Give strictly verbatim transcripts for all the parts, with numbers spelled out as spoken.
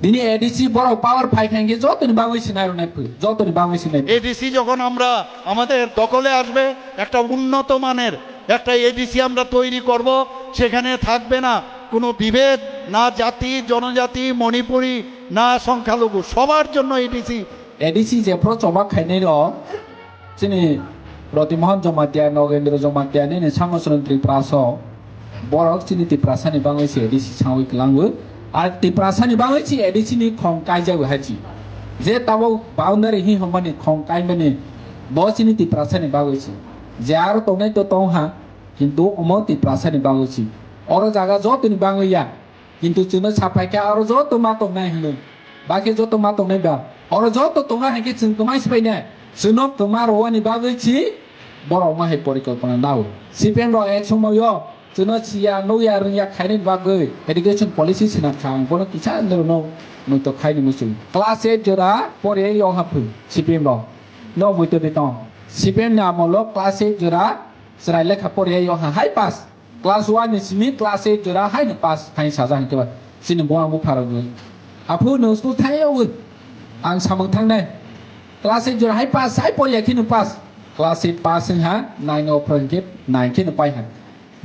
Tini A D C borok power phai khainge jotoni bagwi sinai rwnai phu, jotoni bagwi sinai. ADC যখন আমরা আমাদের দখলে আসবে, একটা উন্নত মানের একটা এডিসি আমরা তৈরি করব। সেখানে থাকবে না কোনো বিভেদ, না জাতি, জনজাতি, মণিপুরি, না সংখ্যালঘু, সবার জন্য ADC. A D C jephru chobak khainai rok, chini Rotimohon Jomatia, Nogendra Jomatia nini samosrwng Tripura so, borok chini Tiprasani bagwi se A D C sangwi kwlangwi. Ar Tiprasani bagwi se A D C ni khong kaijagwi hai chi. Je tabuk boundary hi hwnmani khong kaimani bo chini Tiprasani bagwi se. Je aro tongnai to tong ha, kintu omo Tiprasani bagwi se. Oro jaga jotoni bagwi ya. Kintu chwngno saphai khe aro joto ma tongnai hwnwi. Bakhe joto ma tongnai ba. Oro joto tongna hai khe chwng kwmai se painai. Chwngno kwma rwani bagwi si borok ma hai porikolpona nao. C P M rok ek somoyo chwngno siya, nukya, rwngya khainani bagwi education policy swnam kha ang bono kisa norokno muitok khaini muchung. Class eight jora poriya yong ha phwi C P M rok. No muitok di tong. C P M ni amolo class eight jora chwrai lekha poriya yong ha hai pass. Class one ni simi class eight jora hai no pass khai saja hinkhe ba. Chini buma bupharok ni. Aphu no school thai yawi. Ang samung thangnai. Class eight jora hai pass, hai poriya khe no pass. Class eight pass wng ha, nine o phwrwng khe nine khe no pai ha.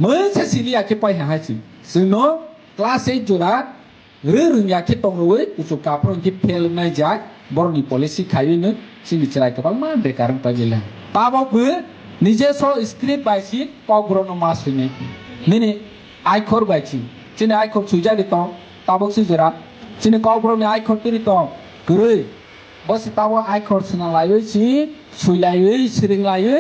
Mungsa sili ya khe pai ha hai si. Chwngno class eight jora Rw rwngya khe tong rwwi kuchuk kaphuru hwnkhe fail wngnai jak, borokni policy khaiwi no chini chwrai kwbangma bekar wng paijila. Tabok bo nije so script bai si kokborokno ma swinai. Nini aikhor bai si, chini aikhor swijagwi tong, tabok si jora chini kokborokni aikhor tiri tong kwrwi. Bo se tabok aikhor swnam laiwi si, swi laiwi, siring laiwi,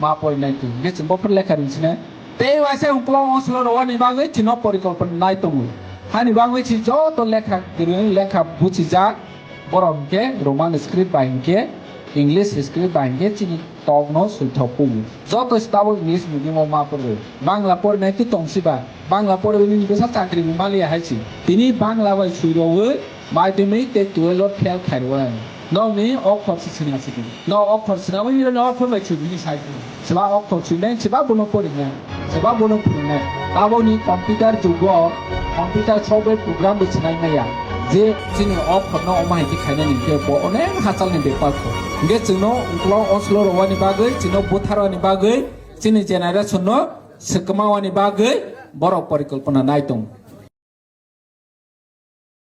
ma porinai tu. Hwnkhe chwng bophor lekha ring sine. Tei waisa uklok oslo rwani bagwi chino porikolpona nai tongo. Hani bagwi si joto lekha kwrwng, lekha buchijak, borok hwnkhe Roman script bai hwnkhe, English script bai hwnkhe chini tokno swithok kugo. Joto se tabok English medium o ma porwi. Bangla porinai tu tongsiba. Bangla porwi nini bwsa chakri bo maliya hai si. Tini Bangla bai swi rwwi, Madhyamik tei twelve o fail khairwai. Nokni okhor se swnam sidi. No okhor swnamwi nini okhor bai swi bini sai. Seba okhor swinai, seba bono porinai, seba bono phwrwngnai. Aboni computer jugo, computer software program bo swnai maya. Je chini okhor no omo hai khe khainani hwnkhe bo onek hachal ni bepar kho. Hwnkhe chwngno uklok oslo rwani bagwi, chwngno butharwani bagwi, chini generation no swkmawani bagwi borok porikolpona nai tong.